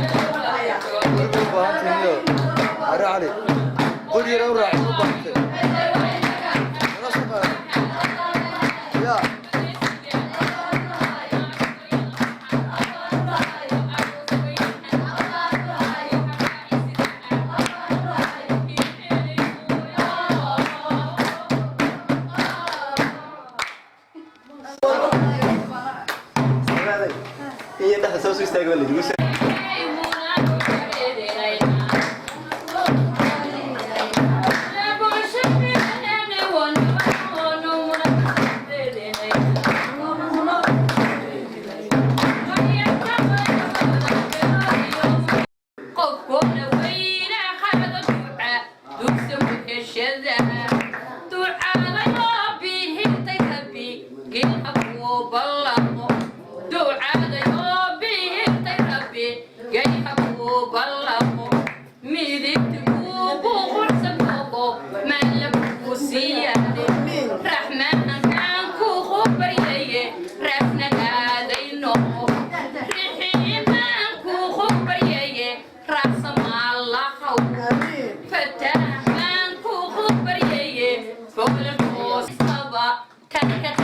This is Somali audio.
U baahantahay Ari Cali qori yar u raaci u baahantay nala soo qaado ya. Iyo dhexda soo soo istaagay baa layidhi. Qofkoona weyna qaado duca dugsa weheshada ducada bihintay Rabbi geelha kuwo ballaqo, ducada yoo bihintay Rabbi geelha kuwo ballaqo, midigta kuugu qursan koko maala kugu siyaade, raxmaankaan kugu baryaye raafnagaaday noqo, rixiimaan kugu baryaye raacsamaallahaw, fataaxaan kugu baryaye foglankoosaba kanka.